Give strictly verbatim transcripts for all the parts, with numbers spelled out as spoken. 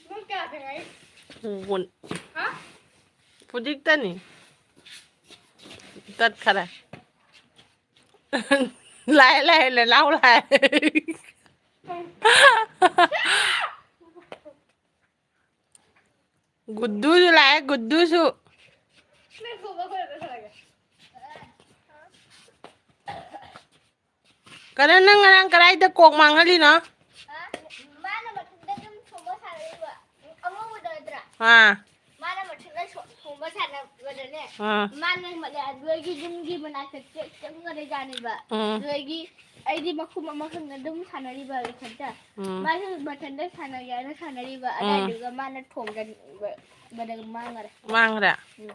ꯄꯨꯡ ꯀꯌꯥꯗ ꯉꯥꯏ? ꯄꯨꯡ ꯀꯨꯟ꯫ ꯍꯥ? ꯍꯧꯖꯤꯛꯇꯅꯤ꯫ ꯇꯠꯈꯔꯦ꯫ ꯂꯥꯛꯑꯦ, ꯂꯥꯛꯑꯦ, ꯂꯥꯛꯑꯦ, ꯂꯥꯛꯑꯦ꯫ ꯒꯨꯗꯨꯁꯨ ꯂꯥꯛꯑꯦ, ꯒꯨꯗꯨꯁꯨ꯫ ꯀꯔꯟ, ꯅꯪ ꯉꯔꯥꯡ ꯀꯗꯥꯏꯗ ꯀꯣꯛ ꯃꯥꯡꯍꯜꯂꯤꯅꯣ? ꯃꯥꯅ ꯃꯊꯟꯇ ꯑꯗꯨꯝ ꯊꯣꯡꯕ ꯁꯥꯟꯅꯔꯤꯕ꯫ ꯑꯉꯧꯕꯗꯣ ꯅꯠꯇ꯭ꯔꯥ? ꯑꯥ꯫ ꯃꯥꯅ ꯃꯊꯟꯇ ꯁꯣ-, ꯊꯣꯡꯕ ꯁꯥꯟꯅꯕꯗꯅꯦ, ꯑꯥ꯫ ꯃꯥꯅ ꯃ-, ꯅꯣꯏꯒꯤ ꯌꯨꯝꯒꯤ ꯃꯅꯥꯛꯇ ꯆꯦꯛ ꯆꯪꯉꯒ ꯂꯩꯖꯥꯅꯦꯕ꯫ ꯎꯝ꯫ ꯅꯣꯏꯒꯤ, ꯑꯩꯗꯤ ꯃꯈꯨꯝ ꯑꯃꯈꯛꯅ ꯑꯗꯨꯝ ꯁꯥꯟꯅꯔꯤꯕ ꯏꯊꯟꯇ꯫ ꯎꯝ꯫ ꯃꯥꯁꯨ ꯃꯊꯟꯇ ꯁꯥꯟꯅꯒꯦ ꯍꯥꯏꯅ ꯁꯥꯟꯅꯔꯤꯕ, ꯎꯝ꯫ ꯑꯗꯥꯏꯗꯨꯒ ꯃꯥꯅ ꯊꯣꯡꯖꯟꯕꯗ ꯃꯥꯡꯉꯔꯦ꯫ ꯃꯥꯡꯉꯔꯦ? ꯎꯝ꯫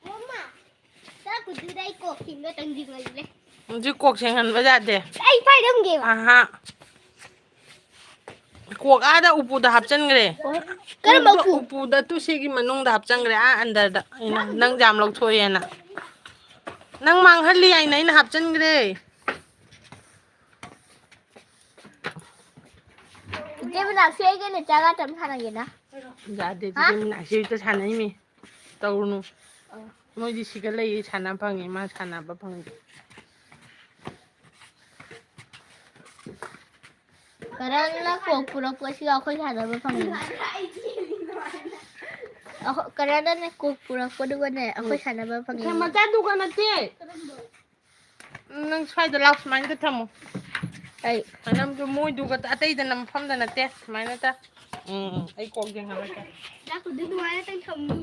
ꯃꯃꯥ, ꯆꯥꯛ ꯀꯨꯇꯨꯗ ꯑꯩ ꯀꯣꯛ ꯁꯤꯡꯒ ꯇꯪꯁꯤꯡꯍꯜꯂꯦ꯫ ꯍꯧꯖꯤꯛ ꯀꯣꯛ ꯁꯦꯡꯍꯟꯕ ꯌꯥꯗꯦ꯫ ꯑꯩ ꯄꯥꯏꯔꯝꯒꯦꯕ꯫ ꯑꯍꯥ꯫ ꯀꯣꯛ ꯑꯥꯗ ꯎꯄꯨꯗ ꯍꯥꯞꯆꯟꯈ꯭ꯔꯦ꯫ ꯀꯔꯝꯕ ꯎꯄꯨ? ꯎꯄꯨꯗ ꯇꯨ ꯁꯤꯒꯤ ꯃꯅꯨꯡꯗ ꯍꯥꯞꯆꯟꯈ꯭ꯔꯦ, ꯑꯥ under ꯗ꯫ ꯑꯩꯅ ꯅꯪ ꯌꯥꯝ ꯂꯧꯊꯣꯛꯑꯦꯅ꯫ ꯅꯪ ꯃꯥꯡꯍꯜꯂꯤ ꯍꯥꯏꯅ ꯑꯩꯅ ꯍꯥꯞꯆꯟꯈ꯭ꯔꯦ꯫ ꯏꯆꯦ ꯃꯤꯅꯥꯛꯁꯤ, ꯑꯩꯒ ꯅꯦꯆꯥꯒ ꯑꯝꯇꯪ ꯁꯥꯟꯅꯒꯦꯅ꯫ ꯌꯥꯗꯦ, ꯍꯥ? ꯏꯆꯦ ꯃꯤꯅꯥꯛꯁꯤ ꯍꯦꯛꯇ ꯁꯥꯟꯅꯩꯃꯤ꯫ ꯇꯧꯔꯨꯅꯨ꯫ ꯑ꯫ ꯃꯣꯏꯗꯤ ꯁꯤꯒ ꯂꯩꯌꯦ, ꯁꯥꯟꯅ ꯐꯪꯉꯦ, ꯃꯥ ꯁꯥꯟꯅꯕ ꯐꯪꯗꯦ꯫ ꯀꯔꯟꯅ ꯀꯣꯛ ꯄꯨꯔꯛꯄꯁꯤꯒ ꯑꯩꯈꯣꯏ ꯁꯥꯟꯅꯕ ꯐꯪꯉꯦ꯫ ꯑꯩꯈꯣꯏ, ꯀꯔꯟꯅꯅꯦ ꯀꯣꯛ ꯄꯨꯔꯛꯄꯗꯨꯒꯅꯦ ꯑꯩꯈꯣꯏ ꯎꯝ꯫ ꯁꯥꯟꯅꯕ ꯐꯪꯉꯦ꯫ ꯃꯆꯥꯗꯨꯒ ꯅꯠꯇꯦ꯫ ꯅꯪ ꯁ꯭ꯋꯥꯏꯗ ꯂꯥꯎ, ꯁꯨꯃꯥꯏꯅ ꯊꯝꯃꯣ꯫ ꯑꯩ꯫ ꯅꯪꯁꯨ ꯃꯣꯏꯗꯨꯒ ꯑꯇꯩꯗꯅ ꯃꯐꯝꯗ ꯅꯠꯇꯦ, ꯁꯨꯃꯥꯏꯅ ꯇ-, ꯎꯝ, ꯎꯝ, ꯑꯩ ꯀꯣꯛ ꯌꯦꯡꯍꯜꯂꯛꯀꯦ꯫ ꯆꯥꯛꯄꯨꯗꯤ ꯑꯗꯨꯃꯥꯏꯅ ꯇꯪ ꯊꯝꯃꯨ꯫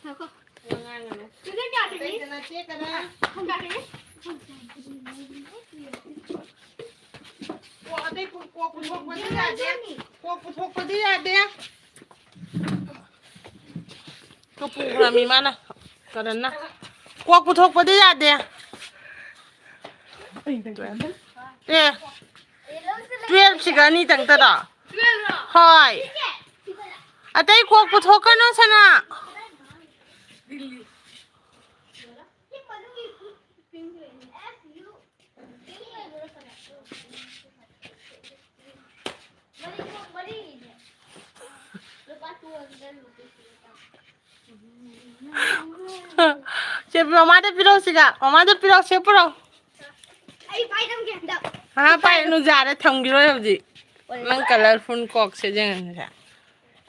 ꯉꯥꯏꯈꯣ꯫ ꯋꯥ ꯉꯥꯡꯒꯅꯨ꯫ ꯁꯤꯗ ꯀꯌꯥ ꯂꯩꯒꯦ? ꯑꯇꯩꯗ ꯅꯠꯇꯦ, ꯀꯅꯥ? ꯍꯪꯒꯥꯗꯦ꯫ ꯑꯣ, ꯑꯇꯩ ꯀꯣꯛ ꯄꯨꯊꯣꯛꯄꯗꯤ ꯌꯥꯗꯦ꯫ ꯀꯣꯛ ꯄꯨꯊꯣꯛꯄꯗꯤ ꯌꯥꯗꯦ꯫ ꯀꯣꯛ ꯄꯨꯈ꯭ꯔꯃꯤ ꯃꯥꯅ꯫ ꯀꯔꯟꯅ꯫ ꯀꯣꯛ ꯄꯨꯊꯣꯛꯄꯗꯤ ꯌꯥꯗꯦ꯫ ꯑꯦ, twelve ꯁꯤꯒ ꯑꯅꯤꯇꯪꯇꯔꯣ? ꯍꯣꯏ꯫ ꯑꯇꯩ ꯀꯣꯛ ꯄꯨꯊꯣꯛꯀꯅꯨ, ꯁꯅꯥ꯫ ꯁꯦ, ꯃꯃꯥꯗ ꯄꯤꯔꯛꯑꯣ ꯁꯤꯒ꯫ ꯃꯃꯥꯗ ꯄꯤꯔꯛꯑꯣ, ꯁꯦ ꯄꯨꯔꯛꯑꯣ꯫ ꯑꯩ ꯄꯥꯏꯔꯝꯒꯦ ꯍꯟꯗꯛ꯫ ꯍꯥ, ꯄꯥꯏꯔꯅꯨ, ꯌꯥꯔꯦ, ꯊꯝꯈꯤꯔꯣꯏ ꯍꯧꯖꯤꯛ꯫ ꯅꯪ colourful ꯀꯣꯛꯁꯦ ꯌꯦꯡꯉꯁꯦ꯫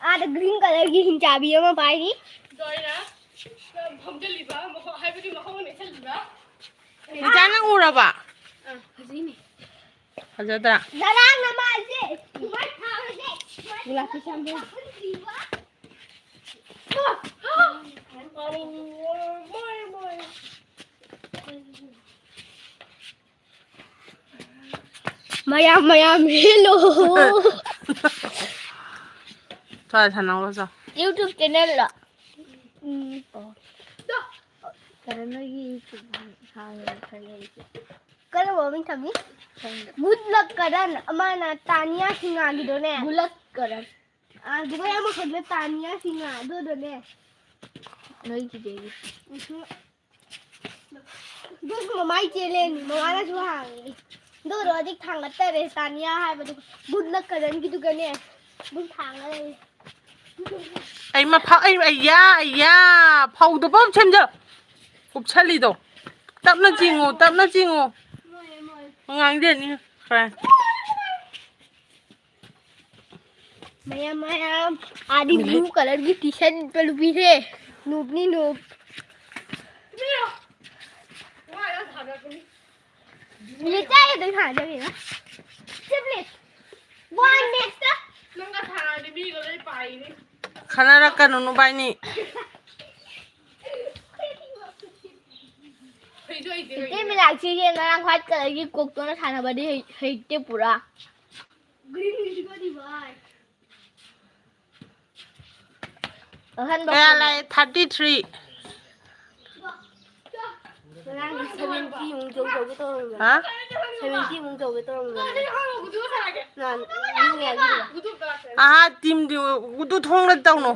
ꯑꯥꯗ green colourꯒꯤ ꯍꯤꯡꯆꯥꯕꯤ ꯑꯃ ꯄꯥꯏꯔꯤ꯫ ꯑꯗꯣ ꯑꯩꯅ ꯐꯝꯖꯜꯂꯤꯕ, ꯃꯈꯣꯡ, ꯍꯥꯏꯕꯗꯤ ꯃꯈꯣꯡ ꯅꯦꯠꯁꯜꯂꯤꯕ꯫ ꯃꯆꯥ, ꯅꯪ ꯎꯔꯕ? ꯑꯥ, ꯐꯖꯩꯅꯦ꯫ ꯐꯖꯗ꯭ꯔꯥ? ꯉꯔꯥꯡ ꯅꯃꯥꯁꯦ ꯁꯨꯃꯥꯏ ꯊꯥꯕꯁꯦ, ꯁꯨꯃꯥꯏ ꯒꯨꯂꯥꯞ ꯄꯤꯁꯥꯝꯕ꯫ ꯊꯥꯕꯁꯦ꯫ ꯃꯌꯥꯝ, ꯃꯌꯥꯝ ꯍꯦꯜꯂꯣ꯫ ꯊꯣꯏ ꯁꯥꯟꯅꯧꯔꯣ ꯆꯣ꯫ YouTube channelꯂꯣ? ꯎꯝ꯫ ꯀꯔꯟ ꯅꯣꯏꯒꯤ YouTube ꯍꯥꯡꯉꯦ ꯈꯜꯂꯦ ꯑꯩꯁꯦ꯫ ꯀꯔꯝꯕ ꯃꯃꯤꯡ ꯊꯝꯃꯤ? ꯈꯪꯗꯦ꯫ Good luck ꯀꯔꯟ, ꯑꯃꯅ ꯇꯥꯅꯤꯌꯥ ꯁꯤꯡꯍꯒꯤꯗꯣꯅꯦ꯫ Good luck ꯀꯔꯟ꯫ ꯑꯗꯨꯒ ꯑꯃꯈꯛꯅ ꯇꯥꯅꯤꯌꯥ ꯁꯤꯡꯍ, ꯑꯗꯨꯗꯣꯅꯦ꯫ ꯅꯣꯏꯒꯤꯗꯤ꯫ ꯎꯝ꯫ ꯑꯗꯨꯁꯨ ꯃꯃꯥꯏ ꯆꯦꯜꯂꯦꯅꯤ, ꯃꯃꯥꯅꯁꯨ ꯍꯥꯡꯉꯤ꯫ ꯑꯗꯨꯒ ꯍꯧꯖꯤꯛ ꯊꯥꯡꯒꯠꯇꯔꯦ, ꯇꯥꯅꯤꯌꯥ ꯍꯥꯏꯕꯗꯨ꯫ Good luck ꯀꯔꯟꯒꯤꯗꯨꯒꯅꯦ ꯑꯗꯨꯝ ꯊꯥꯡꯒ ꯂꯩ꯫ ꯑꯩ ꯃꯐ-, ꯑꯩ, ꯑꯩꯌꯥ, ꯑꯩꯌꯥ, ꯐꯧꯗꯣ ꯄꯞ ꯁꯦꯝꯖ-, ꯀꯨꯞꯁꯜꯂꯤꯗꯣ꯫ ꯇꯞꯅ ꯆꯤꯡꯉꯨ, ꯇꯞꯅ ꯆꯤꯡꯉꯨ꯫ ꯃꯣꯏ, ꯃꯣꯏ꯫ ꯉꯥꯡꯗꯦꯅꯤ꯫ ꯈꯔ꯫ ꯃꯌꯥꯝ, ꯃꯌꯥꯝ, ꯑꯥꯗꯤ blue colourꯒꯤ T-shirt ꯂꯤꯠꯄ ꯅꯨꯄꯤꯁꯦ ꯅꯨꯞꯅꯤ, ꯅꯨꯞ꯫ ꯂꯤꯠꯆꯥꯏ ꯑꯗꯨꯝ ꯁꯥꯟꯅꯖꯒꯦꯕ꯫ ꯆꯠꯂꯦ꯫ ꯋꯥꯟꯅꯦ꯫ ꯅꯪꯒ ꯁꯥꯟꯅꯔꯗꯤ ꯃꯤꯒ ꯂꯣꯏ ꯄꯥꯏꯅꯤ꯫ ꯈꯟꯅꯔꯛꯀꯅꯨ ꯅꯕꯥꯏꯅꯤ꯫ ꯏꯆꯦ ꯃꯤꯅꯥꯛꯁꯤꯒꯤ ꯉꯔꯥꯡ white colourꯒꯤ ꯀꯣꯛꯇꯨꯅ ꯁꯥꯟꯅꯕꯗꯤ ꯍꯩ-, ꯍꯩꯇꯦ ꯄꯨꯔꯥ꯫ ꯑꯍꯟꯕ ꯀꯌꯥ ꯐꯣꯟ꯫ ꯂꯥꯛꯑꯦ? Thirty three. ꯉꯔꯥꯡꯗꯤ ꯁꯚꯦꯟꯇꯤ ꯃꯨꯛ ꯌꯧ-, ꯌꯧꯒꯦ ꯇꯧꯔꯝꯕꯅꯦ꯫ ꯍꯥ? ꯁꯚꯦꯟꯇꯤ ꯃꯨꯛ ꯌꯧꯒꯦ ꯇꯧꯔꯝꯕꯅꯦ꯫ ꯅꯍꯥꯟ ꯃꯤ ꯃꯌꯥꯝꯒꯤꯗꯨꯗ꯫ ꯑꯍꯥ, ꯇꯤꯝꯗꯤ ꯎꯗꯨ ꯊꯣꯡꯅ ꯇꯧꯅꯨ꯫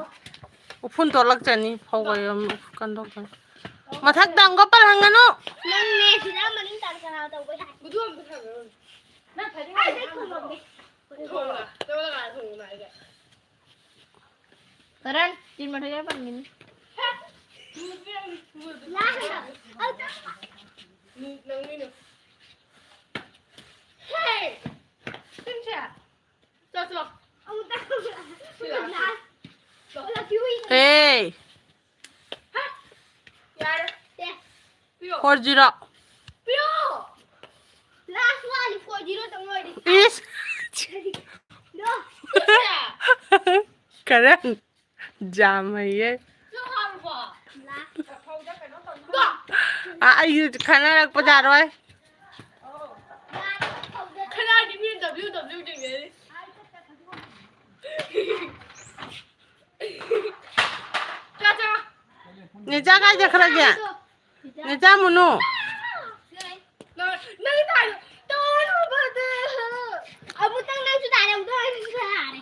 ꯎꯐꯨꯟ ꯇꯣꯂꯛꯆꯅꯤ, ꯐꯧ ꯀꯩ ꯑꯃ ꯀꯟꯗꯣꯛꯇꯅꯤ꯫ ꯃꯊꯛꯇ ꯑꯃꯨꯛꯀ ꯄꯜꯍꯟꯒꯅꯨ꯫ ꯅꯪꯅꯦ ꯁꯤꯗ ꯃꯅꯤꯡ ꯇꯥꯅ ꯀꯅꯥ ꯇꯧꯕ ꯌꯥꯏ? ꯅꯪ ꯐꯗꯤ ꯑꯩ ꯈꯨꯝꯃꯝꯒꯦ꯫ ꯊꯣꯡꯅ, ꯆꯠꯂꯒ ꯊꯣꯡꯅ ꯍꯥꯏꯒꯦ꯫ ꯀꯔꯟ, ꯇꯤꯟ ꯃꯊꯛꯇ ꯄꯟꯒꯅꯤ꯫ ꯂꯥꯛꯑꯦ꯫ ꯅꯪ ꯃꯤꯅ꯫ ꯍꯦ! ꯁꯤꯝꯁꯦ꯫ ꯆꯠꯂꯣ꯫ ꯑꯃꯨꯛꯇ꯫ ꯁꯤ ꯂꯥꯛꯑꯣ꯫ ꯂꯥꯛꯑꯣ꯫ ꯍꯦ! ꯍꯦ! ꯌꯥꯔꯦ꯫ ꯁꯦ꯫ ꯄꯤꯌꯣ꯫ Four zero. ꯄꯤꯌꯣ꯫ ꯂꯥꯁ ꯋꯥꯟ ꯐꯣꯔ ꯖꯤꯔꯣ ꯇꯪ ꯑꯣꯏꯔꯗꯤ꯫ ꯏꯁ! ꯅꯣ꯫ ꯀꯔꯟ꯫ ꯖꯥꯝ ꯍꯩꯌꯦ꯫ ꯆꯥꯛ ꯍꯥꯎꯔꯕꯣ? ꯂꯥꯁ꯫ ꯑ, ꯑꯩꯁꯨ ꯈꯟꯅꯔꯛꯄ ꯌꯥꯔꯣꯏ꯫ ꯈꯟꯅꯔꯗꯤ ꯃꯤ W W ꯇꯧꯅꯔꯤ꯫ ꯆꯥ, ꯆꯥ꯫ ꯅꯦꯆꯥ ꯀꯥꯏ ꯆꯠꯈ꯭ꯔꯒꯦ? ꯅꯦꯆꯥ ꯃꯨꯅꯨ꯫ ꯅꯪ, ꯅꯪ ꯇꯥꯏꯗꯣ ꯇꯧꯔꯨꯕꯗ꯫ ꯑꯃꯨꯛꯇꯪ ꯅꯪꯁꯨ ꯇꯥꯔꯦ, ꯑꯃꯨꯛꯇꯪ ꯑꯩꯁꯨ ꯇꯥꯔꯦ꯫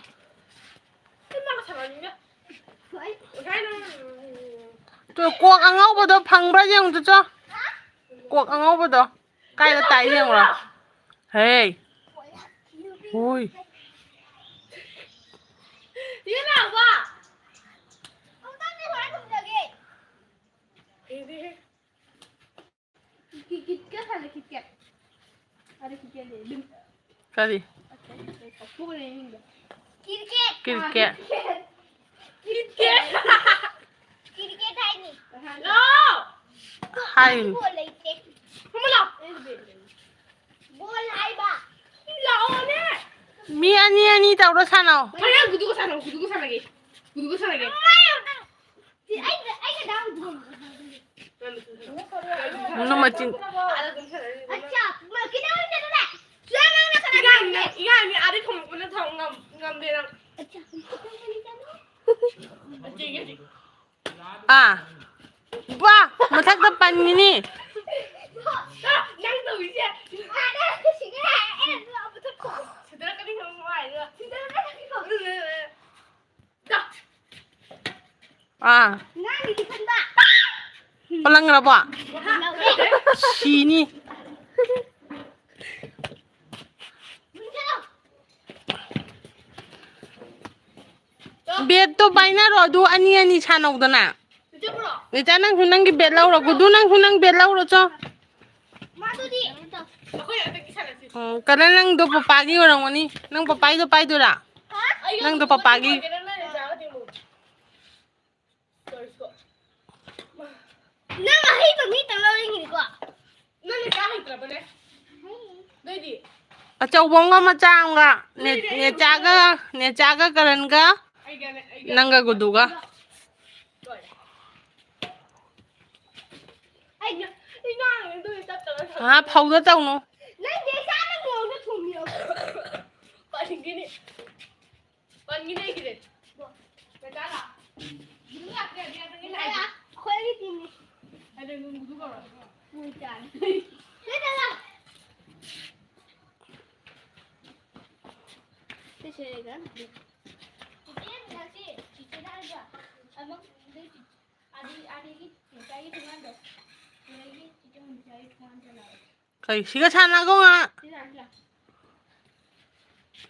ꯀꯩꯝꯇ ꯁꯥꯟꯅꯅꯤꯡꯗꯦ꯫ ꯍꯣꯏ꯫ ꯉꯁꯥꯏ ꯅꯪ, ꯇꯨ, ꯀꯣꯛ ꯑꯉꯧꯕꯗꯣ ꯐꯪꯕ꯭ꯔꯥ ꯌꯦꯡꯉꯨ ꯆꯣ꯫ ꯀꯣꯛ ꯑꯉꯧꯕꯗꯣ ꯀꯥꯏꯗ ꯇꯥꯏ ꯌꯦꯡꯉꯨꯔꯣ꯫ ꯍꯦ꯫ ꯍꯣꯏ꯫ ꯌꯦ ꯂꯥꯎꯕ꯫ ꯑꯃꯨꯛꯇꯪꯗꯤ ꯍꯣꯔꯦꯟ ꯊꯝꯖꯒꯦ꯫ ꯀꯤꯠ ꯀꯦꯠ ꯍꯥꯏꯕ ꯀꯤꯠ ꯀꯦꯠ꯫ ꯑꯗ ꯀꯤꯠ ꯀꯦꯠ ꯂꯩ꯫ ꯀꯔꯤ? ꯀꯤꯠ ꯀꯦꯠ꯫ ꯀꯤꯠ ꯀꯦꯠ꯫ ꯀꯤꯠ ꯀꯦꯠ ꯍꯥꯏꯅꯤ꯫ ꯍꯥꯏꯅꯤ꯫ ꯕꯣꯜ ꯂꯩꯇꯦ꯫ ꯕꯣꯜ ꯍꯥꯏꯕ꯫ ꯂꯥꯛꯑꯣꯅꯦ꯫ ꯃꯤ ꯑꯅꯤ ꯑꯅꯤ ꯇꯧꯔ ꯁꯥꯟꯅꯧ꯫ ꯍꯣꯔꯦꯟ ꯒꯨꯗꯨꯒ ꯁꯥꯟꯅꯧ, ꯒꯨꯗꯨꯒ ꯁꯥꯟꯅꯒꯦ꯫ ꯒꯨꯗꯨꯒ ꯁꯥꯟꯅꯒꯦ꯫ ꯃꯅꯨꯡ ꯃꯆꯤꯟ꯫ ꯏꯌꯥꯅꯤ ꯑꯥꯗꯩ ꯈꯨꯝꯃꯛꯄꯅ ꯊꯝ ꯉꯝ-, ꯉꯝꯗꯦ ꯅꯪ꯫ ꯑꯥ, ꯕꯥ, ꯃꯊꯛꯇ ꯄꯟꯒꯤꯅꯤ꯫ ꯅꯪ ꯇꯧꯔꯤꯁꯦ꯫ ꯁꯤꯗꯔꯛꯀꯅꯤ ꯈꯪꯕ ꯃꯥꯏꯗꯨꯗ꯫ ꯑꯥ꯫ ꯄꯂꯪꯈ꯭ꯔꯕꯣ? ꯁꯤꯅꯤ꯫ ꯕꯦꯠꯇꯣ ꯄꯥꯏꯅꯔꯣ, ꯑꯗꯨ ꯑꯅꯤ ꯑꯅꯤ ꯁꯥꯟꯅꯧꯗꯅ꯫ ꯏꯆꯥ, ꯅꯪꯁꯨ ꯅꯪꯒꯤ ꯕꯦꯠ ꯂꯧꯔꯣ꯫ ꯒꯨꯗꯨ, ꯅꯪꯁꯨ ꯅꯪ ꯕꯦꯠ ꯂꯧꯔꯣ ꯆꯣ꯫ ꯎꯝ, ꯀꯔꯟ, ꯅꯪꯗꯣ ꯄꯄꯥꯒꯤ ꯑꯣꯏꯔꯝꯒꯅꯤ꯫ ꯅꯪ ꯄꯄꯥꯒꯤꯗꯣ ꯄꯥꯏꯗꯣꯏꯔꯥ? ꯅꯪꯗꯣ ꯄꯄꯥꯒꯤ꯫ ꯅꯪ ꯑꯍꯩꯕ ꯃꯤꯇꯪ ꯂꯧꯅꯤꯡꯉꯤꯅꯤꯀꯣ? ꯅꯪꯅ ꯆꯥ ꯍꯩꯇ꯭ꯔꯕꯅꯦ? ꯅꯣꯏꯗꯤ? ꯑꯆꯧꯕ ꯑꯃꯒ ꯃꯆꯥ ꯑꯃꯒ꯫ ꯅꯦ-, ꯅꯦꯆꯥꯒ, ꯅꯦꯆꯥꯒ ꯀꯔꯟꯒ, ꯑꯩꯒꯅꯦ, ꯑꯩꯒ꯫ ꯅꯪꯒ ꯒꯨꯗꯨꯒ꯫ ꯂꯣꯏꯔꯦ꯫ ꯑꯩ ꯉ-, ꯑꯩ ꯉꯥꯡꯉꯦ ꯑꯗꯨꯒꯤ ꯆꯠꯇꯕ꯫ ꯑꯥ, ꯐꯧꯗ ꯇꯧꯅꯨ꯫ ꯅꯪꯗꯤ ꯆꯥꯅ ꯃꯑꯣꯡꯗ ꯊꯣꯡꯕꯤꯌꯣ꯫ ꯄꯥꯅꯤꯡꯗꯦꯅꯦ꯫ ꯄꯟꯒꯤꯅꯤ ꯑꯩꯒꯤꯗꯤ꯫ ꯃꯦꯗꯥꯂꯥ꯫ ꯒꯨꯗꯨ ꯂꯥꯛꯇ꯭ꯔꯦ, ꯑꯗꯨ ꯌꯥꯗ꯭ꯔꯦ, ꯂꯥꯛꯑꯦ꯫ ꯑꯩꯈꯣꯏ ꯑꯅꯤ ꯇꯤꯝꯅꯤ꯫ ꯑꯗꯨ ꯅꯪ ꯒꯨꯗꯨ ꯀꯧꯔꯣ꯫ ꯃꯣꯏ ꯆꯥꯔꯦ꯫ ꯃꯦꯗꯥꯂꯥ꯫ ꯁꯤꯁꯦ ꯑꯩꯒ꯫ ꯆꯤꯆꯦ ꯃꯦꯗꯥꯜꯁꯤ, ꯆꯤꯆꯦ ꯂꯥꯛꯑꯒ꯫ ꯑꯃ, ꯑꯗꯩ ꯆꯤ-, ꯑꯗꯩ, ꯑꯗꯒꯤ ꯆꯤꯆꯦꯒꯤ ꯊꯣꯡꯒꯥꯟꯗꯣ꯫ ꯑꯗꯒꯤ ꯆꯤꯆꯦ ꯃꯣꯅꯤꯀꯥꯒꯤ ꯊꯣꯡꯒꯥꯟꯗ ꯂꯥꯛꯑꯣ꯫ ꯀꯩ, ꯁꯤꯒ ꯁꯥꯟꯅꯒꯣ ꯉꯥ꯫ ꯁꯤ ꯂꯥꯛꯑꯣ, ꯁꯤ ꯂꯥꯛꯑꯣ꯫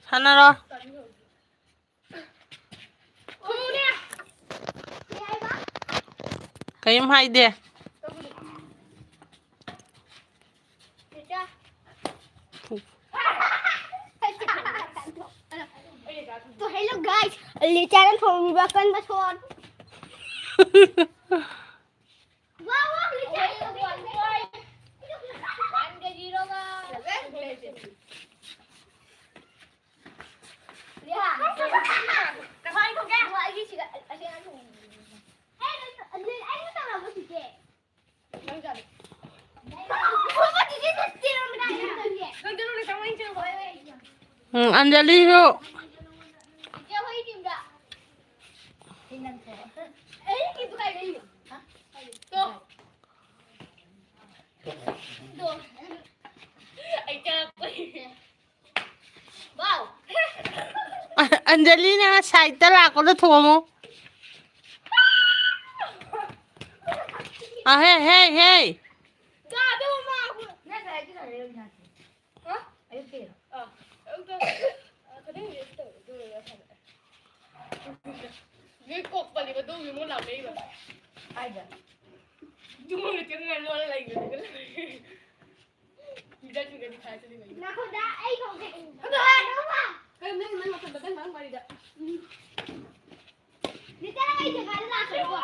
ꯁꯥꯟꯅꯔꯣ꯫ ꯀꯔꯤꯅꯣ? ꯀꯩꯝ ꯍꯥꯏꯗꯦ꯫ So, hello guys, ꯂꯤꯆꯥꯅ ꯊꯣꯡꯉꯤꯕ ꯑꯀꯟꯕ ꯁꯣꯟ꯫ ꯋꯥ, ꯋꯥ, ꯂꯤꯆꯥ꯫ ꯎꯝ, ꯑꯟꯖꯂꯤꯁꯨ꯫ ꯑ-, ꯑꯟꯖꯂꯤꯅ ꯁꯥꯏꯠꯇ ꯂꯥꯛꯄꯗꯣ ꯊꯣꯝꯃꯣ꯫ ꯑꯍꯦ, ꯍꯦ, ꯍꯦ꯫ ꯅꯣꯏ ꯀꯣꯛ ꯄꯜꯂꯤꯕ ꯑꯗꯨꯒꯤ ꯃꯣꯏ ꯂꯥꯎꯅꯩꯕ꯫ ꯀꯥꯏꯗ? ꯌꯨꯝ ꯑꯃ ꯆꯪꯉ ꯂꯣꯜꯂ ꯂꯩꯕꯅꯤ꯫ ꯃꯤꯗꯥ ꯊꯤꯒꯗꯤ ꯈꯥꯏ ꯆꯠꯂꯤꯕ꯫ ꯅꯥꯈꯣꯡꯗ ꯑꯩ ꯀꯧꯒꯦ꯫ ꯑꯗꯣ ꯍꯥꯏ! ꯀꯩꯅꯣ ꯅꯪ, ꯅꯪ ꯅꯥꯈꯣꯡꯗ ꯅꯪ ꯉꯥꯡ ꯋꯥꯔꯤꯗ꯫ ꯎꯝ꯫ ꯅꯤꯇꯥ, ꯅꯪ ꯑꯩ ꯖꯒꯥꯗ ꯂꯥꯛꯀꯅꯨꯀꯣ꯫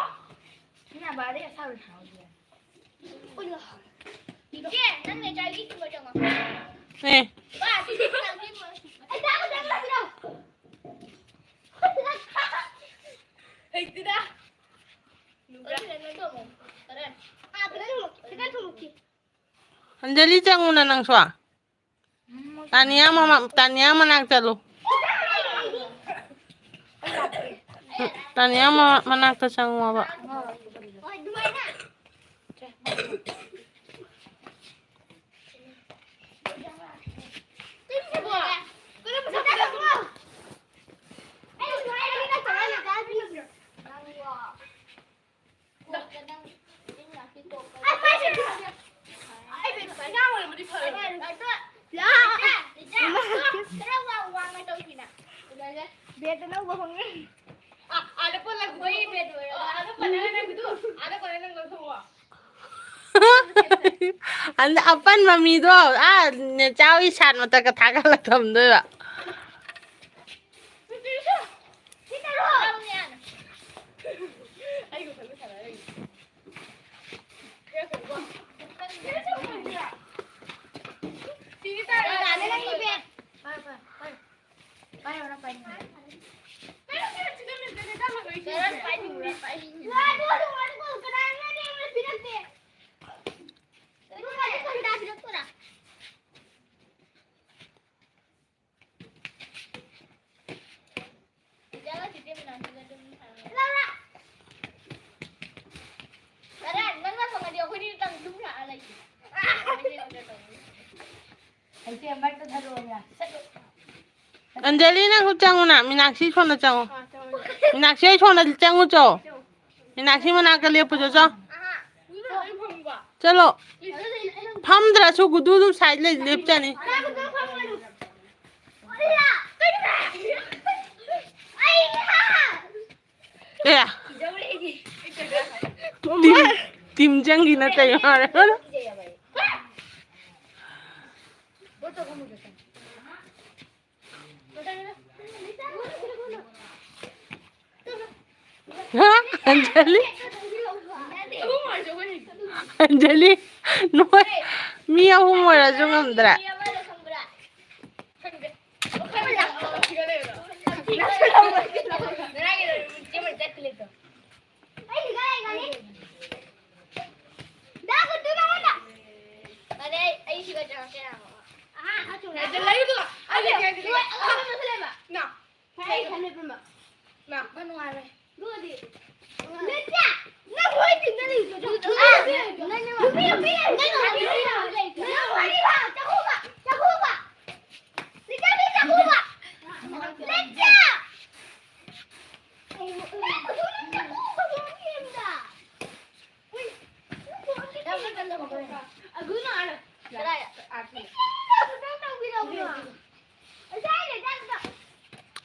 ꯃꯤꯅ ꯕꯥꯔꯗꯦ ꯑꯁꯥꯕ ꯊꯥꯍꯧꯗꯦ꯫ ꯎꯠꯂꯣ꯫ ꯏꯆꯦ, ꯅꯪ ꯅꯦꯆꯥꯏꯒꯤ ꯊꯤꯕ ꯆꯪꯉꯣ꯫ ꯑꯦ꯫ ꯕꯥ, ꯁꯤꯗꯤ ꯅꯪꯒꯤ ꯃ-, ꯑꯩ ꯆꯥꯕ ꯆꯪꯉꯛꯑꯁꯤꯔꯣ? ꯍꯩꯇꯦꯗ꯫ ꯅꯨꯡꯗꯥ꯫ ꯑꯗꯨ ꯀꯩꯅꯣ ꯇꯧꯔꯣ꯫ ꯍꯣꯔꯦꯟ꯫ ꯑꯥ, ꯐꯖꯅ ꯊꯣꯡꯉꯛꯀꯦ, ꯐꯖꯅ ꯊꯣꯡꯉꯛꯀꯦ꯫ ꯑꯟꯖꯂꯤ, ꯆꯪꯉꯨꯅ ꯅꯪꯁꯨ꯫ ꯇꯥꯅꯤꯌꯥ ꯃꯃꯥ-, ꯇꯥꯅꯤꯌꯥ ꯃꯅꯥꯛ ꯆꯠꯂꯨ꯫ ꯇꯥꯅꯤꯌꯥ ꯃ-, ꯃꯅꯥꯛꯇ ꯆꯪꯉꯣꯕ꯫ ꯕꯦꯠ ꯑꯅꯧꯕ ꯐꯪꯉꯦ꯫ ꯑꯥ, ꯑꯥꯗ ꯄꯜꯂꯒ ꯃꯣꯏ ꯕꯦꯠ ꯑꯣꯏꯔꯒ꯫ ꯑꯥꯗ ꯄꯜꯂꯒ ꯅꯪꯒꯤꯗꯨ, ꯑꯥꯗ ꯄꯜꯂꯒ ꯅꯪ ꯂꯧꯊꯣꯛꯑꯣ꯫ ꯑꯟ-, ꯑꯄꯟꯕ ꯃꯤꯗꯣ, ꯑꯥ, ꯅꯦꯆꯥ ꯍꯣꯏ ꯁꯥꯠ ꯃꯊꯛꯇ ꯊꯥꯒꯠꯂ ꯊꯝꯗꯣꯏꯕ꯫ ꯑꯟꯖꯂꯤ, ꯅꯪꯁꯨ ꯆꯪꯉꯨꯅ꯫ ꯃꯤꯅꯥꯛꯁꯤ, ꯁꯣꯝꯗ ꯆꯪꯉꯨ꯫ ꯃꯤꯅꯥꯛꯁꯤ, ꯑꯩ ꯁꯣꯝꯗ ꯆꯪꯉꯨ ꯆꯣ꯫ ꯃꯤꯅꯥꯛꯁꯤ ꯃꯅꯥꯛꯇ ꯂꯦꯞꯄꯨ ꯆꯣ, ꯆꯣ꯫ ꯆꯠꯂꯣ꯫ ꯐꯝꯗ꯭ꯔꯁꯨ ꯒꯨꯗꯨ ꯑꯗꯨꯝ ꯁꯥꯏꯗ ꯂꯩ, ꯂꯦꯞꯆꯅꯤ꯫ ꯑꯦ꯫ ꯇꯤꯝ, ꯇꯤꯝ ꯆꯪꯈꯤ ꯅꯠꯇꯦ ꯃꯥꯔꯦ꯫ ꯍꯥ? ꯑꯟꯖꯂꯤ? ꯑꯟꯖꯂꯤ, ꯅꯣꯏ ꯃꯤ ꯑꯍꯨꯝ ꯑꯣꯏꯔꯁꯨ ꯉꯝꯗ꯭ꯔꯦ꯫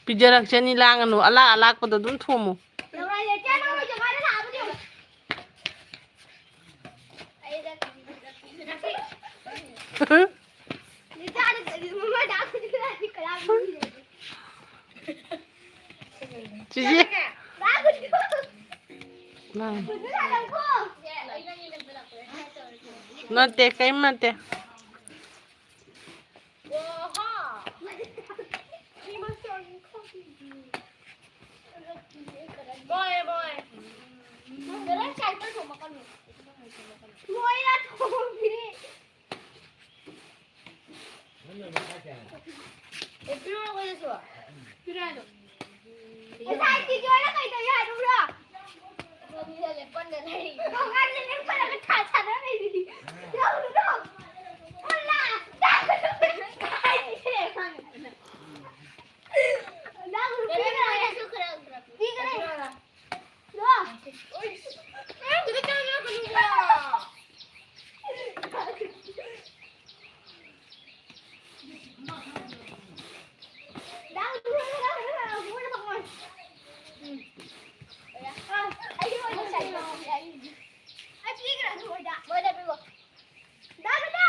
ꯄꯤꯖꯔꯛꯆꯅꯤ, ꯂꯥꯡꯒꯅꯨ, ꯑꯂꯥꯛ ꯑꯂꯥꯛꯄꯗꯣ ꯑꯗꯨꯝ ꯊꯣꯝꯃꯨ꯫ ꯆꯤꯆꯦ꯫ ꯅꯠꯇꯦ, ꯀꯔꯤꯝ ꯅꯠꯇꯦ꯫